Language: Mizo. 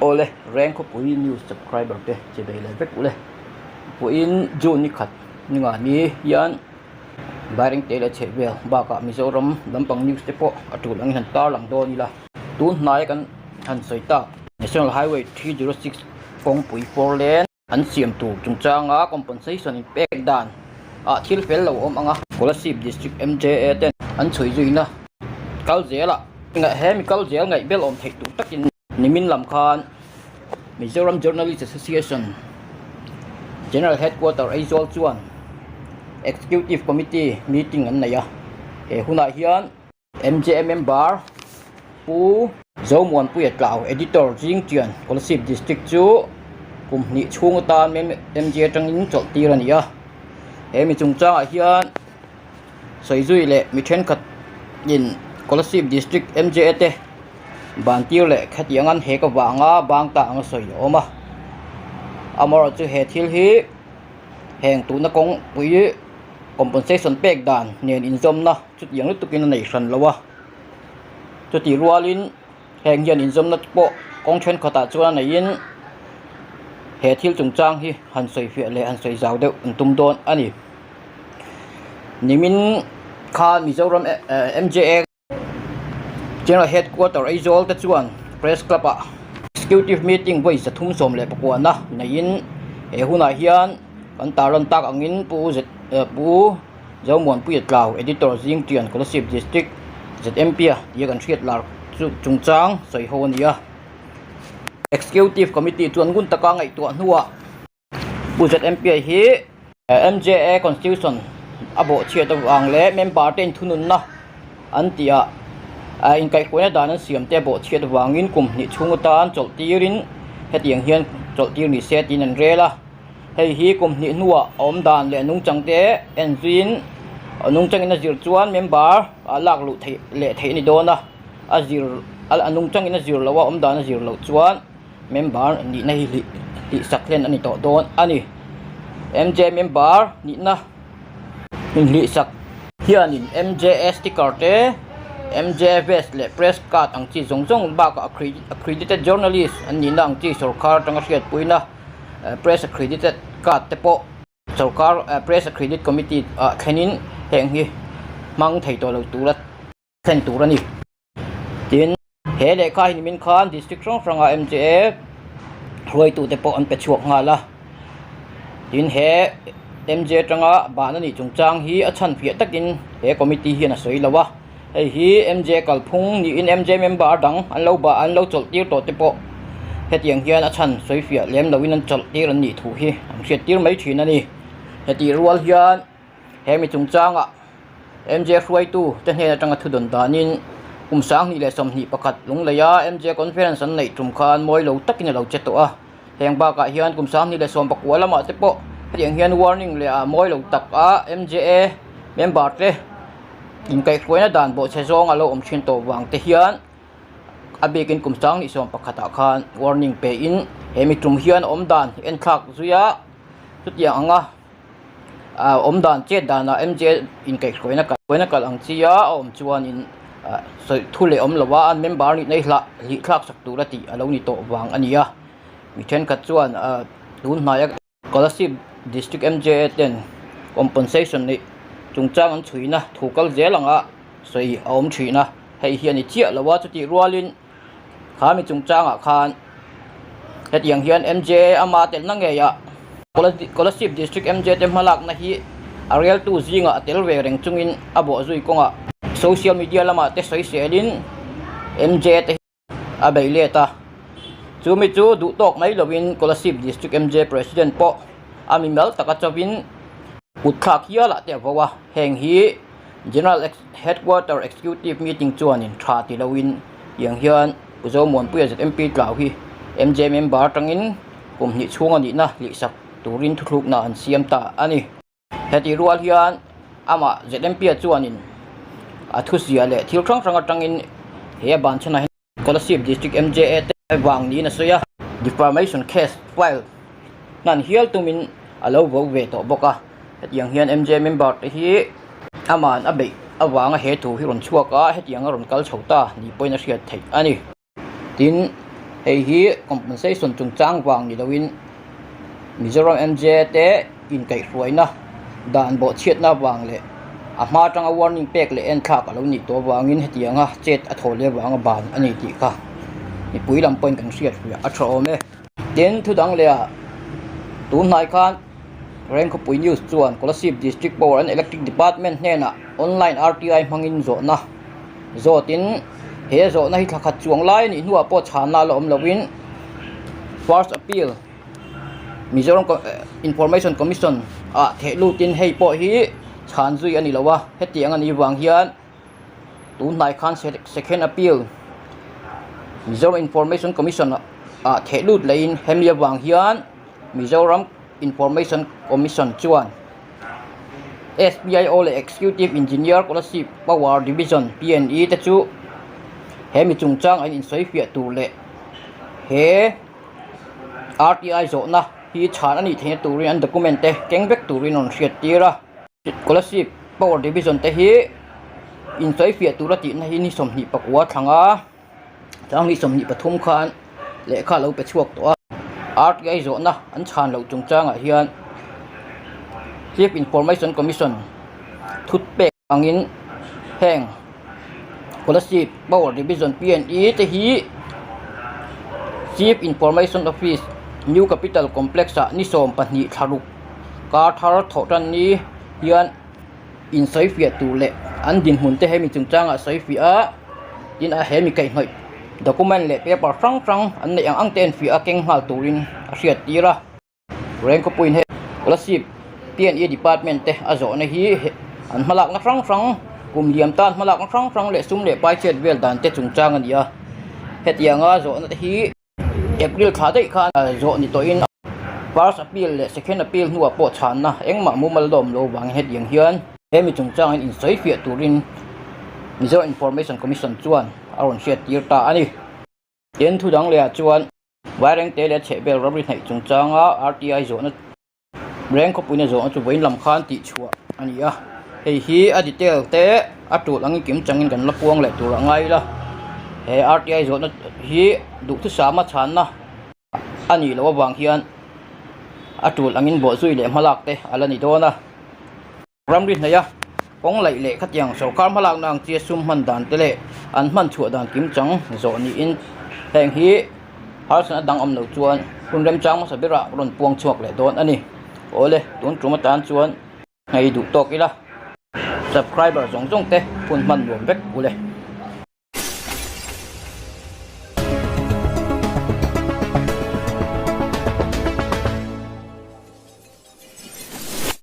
Awle, Reng khawpui news subscriber te che bei leh vek ule. Vawiin June ni khat ni nga ni hian Vairengte leh chhehvel bakah Mizoram lampang news te pawh a tul angin han tarlang dawn ila. Tun hnaia kan han sawi tak National Highway 306 kawngpui four lane an siam tur chungchanga compensation in pek dan ah thil fel lo awm ang a. Kolasib District MJA ten an chhui zuina kal zelah he mi kal zel ngaih bel awm theih tur takin nimin lam khan Mizoram Journalist Association General Headquarter Aizawl chuan Executive Committee meeting an nei a, he hunah hian MJA member Pu Zomuanpuia Tlau, Editor, Jingtian, Kolasib District chu kum hnih chhung atan MJA atangin chawlh tir a ni a. He mi chungchangah hian Sawizui leh mi thenkhat in Kolasib District MJA te ban tir leh khatiang an hek avanga bang ta anga sawi a awm a. Amaherawhchu he thil hi heng tuna kawngpui compensation pek dan nen inzawmna Chutiang lutukin a nei hran lo a, chutih rualin heng hian inzawmna te pawh kawng thenkhatah chuan a neihin he thil chungchang hi han sawi fiah leh han sawi zau deuh an tum dawn a ni. Nimin khan Mizoram MJA General Headquarter Aizawl te chuan Press Club ah Executive Meeting vawi 319 na neihin he hunah hian kan tarlan tak angin Pu Pu Zomuanpuia Tlau, Editor, Zingtian, Kolasib District, ZMP a tia kan hriat lar chu chungchang sawi ho a ni a. Executive Committee chuan ngun taka ngaihtuah hnuah Pu ZMP a hi MJA Constitution a bawhchhiat avang leh member te inthununna an tih ah inkaihhruaina dan an siam te a bawhchhiat avangin kum hnih chhung atan chawlh tirin hetiang hian chawlh tir ni se tiin an rel a. Hei hi kum hnih hnuah a awm dan leh nungchang te en zuiin nungchangin a zir chuan member a lak luh theih leh theih a ni dawn a, a zir a nungchangin a zir loh a awm dan a zir loh chuan member nihna hi hlih hlih sak hlen a ni tawh dawn a ni. MJ member nihna inhlih sak hianin MJA sticker te MJ vest leh press card ang chi zawng zawng bakah accredited journalist an nihna ang chi sawrkar atanga hriatpuina Press Accredited Card te pawh sorkar Press Accredit Committee ah thlenin heng hi hmang thei tawh lo tura thlen tur a ni. Tin, he lehkha hi nimin khan District hrang hranga MJA hruaitute pawh an pe chhuak nghal a. Tin, he MJA atanga ban a nih chungchang hi a chhan fiah takin he committee hian a sawi lo a. Hei hi MJ kalphung niin MJ member dang an lo bah an lo chawlh tir tawh te pawh hetiang hian a chhan sawi fiah lem loin an chawlh tir an nih thu hi an hriat tir mai thin a ni. Hetih rual hian he mi chungchangah MJ hruaitu te hnen atanga thu dawn danin kum 2021 Lungleia MJ conference an neih tum khan mawi lo takin a lo che tawh a. Heng bakah hian kum 2019 lamah te pawh hetiang hian warning leh ah mawi lo tak a MJA member te inkaihhruaina dan bawhchhe zawng a lo awm thin tawh vang te hian a bikin kum 2021 ah khan warning pe in he mi tum hian awm dan en thlak zui a chutiang anga ah awm dan chet danah MJA inkaihhruaina hruaina kal ang chi a a awm chuanin ah sawi thu leh awm lo a an member nih na hi hlah hlih thlak sak tura tih a lo ni tawh vang a ni a mi thenkhat chuan ah tun hnaia Kolasib District MJA ten compensation neih chungchang an chhuina thu kal zel anga sawi a awm thin a, hei hi a ni chiah lo a, chutih rualin kha mi chungchangah khan hetiang hian MJA ama telna ngeiah Kolasib District MJA te hmalakna hi a reltu zingah a tel ve reng chungin a bawhzui kawngah social media lamah te sawiselin MJA te a bei let a, chumi chu duh tawk mai lovin Kolasib District MJ President pawh a mi mal taka chauhin kut thlak hialah te a vo a, heng hi General Headquarter Executive Meeting chuanin tha ti loin tiang hian Pu Zomuanpuia ZMP Tlau hi MJ member atangin kum hnih chhung a nihna hlihsak turin thuthlukna an siam ta a ni. Hetih rual hian amah ZMP-a chuanin a thuzia leh thil hrang hrang atangin he a ban chhanah hian Kolasib District MJA te vang niin a sawi a, defamation case file hnan hial tumin a lo vo ve tawh bawk a. Hetiang hian MJA member te hi ama'n a beih avanga he thu hi rawn chhuak a, hetiang a rawn kal chho ta ni pawhin a hriat theih a ni. Tin. Hei hi compensation chungchang vang ni loin Mizoram MJ te inkaihhruaina dan bawhchhiatna vang leh a hma atanga warning pek leh en thlak a lo nih tawh avangin hetianga chet a thaw leh avanga ban a ni tih kha mipui lam pawhin kan hriat hriah a tha awm e. Tin, thu dang leh ah tun hnai khan Rengkhawpui News chuan Kolasib District Power and Electric Department hnenah online RTI hmangin zawhna zawtin he zawhna hi thla khat chuang lai a nih hnuah pawh chhanna a la awm loin First Appeal Mizoram Information Commission ah theh lutin hei pawh hi chhan zui a ni lo a, hetiang a nih vang hian tun hnai khan Second Appeal Mizoram Information Commission ah theh lut lehin hemi avang hian Mizoram Information Commission chuan SPIO leh Executive Engineer Kolasib Power Division PNE te chu he mi chungchang an insawi fiah tur leh he RTI zawhna hi chhan a nih theihna turin an document te keng vek turin rawn hriat tir a. Kolasib Power Division te hi insawi fiah tura tihna hi ni 24 thlang a. Changni 23 khan lehkha a lo pe chhuak tawh a. RTI zawhna an chhan loh chungchangah hian Chief Information Commission thut pek angin heng Kolasib Power Division PNE te hi Chief Information Office New Capital Complex ah ni 12 thla ruk kar thar thawh tan ni hian insawi fiah tur leh an dinhmun te hemi chungchangah sawi fiah a, tin a hemi kaihhnawih document leh paper hrang hrang an neih ang ang te en fiah a keng nghal turin a hriat tir a. Rengkhawpuiin hei Kolasib PNE department te a zawhna hi an hmalakna hrang hrang kum liam tan hmalakna hrang hrang leh sum leh pai chhiat vel dan te chungchang a ni a, hetianga zawhna te hi. April thla daih khan zawh ni tawhin first appeal leh second appeal hnuah pawh chhanna engmah mumal la awm lo vangin hetiang hian hemi chungchangin insawi fiah turin Mizoram Information Commission chuan a rawn hriat tir ta a ni. Tin, thu dang lehah chuan Vairengte leh chhehvel ramri hnaih chungchanga RTI zawhna Reng khawpuina zawhna chu vawiin lam khan tih chhuah a ni a, hei hi a detail te a tul angin kim changin kan la puang leh tur a ngai ila, he RTI zawhna hi duhthusama chhanna a nih loh avang hian a tul angin bawhzui leh hmalak te a la ni dawn a. Ramri hnaih a, kawng laih leh khatiang sorkar hmalakna ang chi a sum hman dan te leh an hman chhuah dan kim chang zawh niin heng hi harsatna dang awm lo chuan hun remchang hmasa berah rawn puang chhuak leh dawn a ni. Awle, tun tum atan chuan nghei duh tawk ila. Subscriber zawng zawng te hun hman nuam vek ule.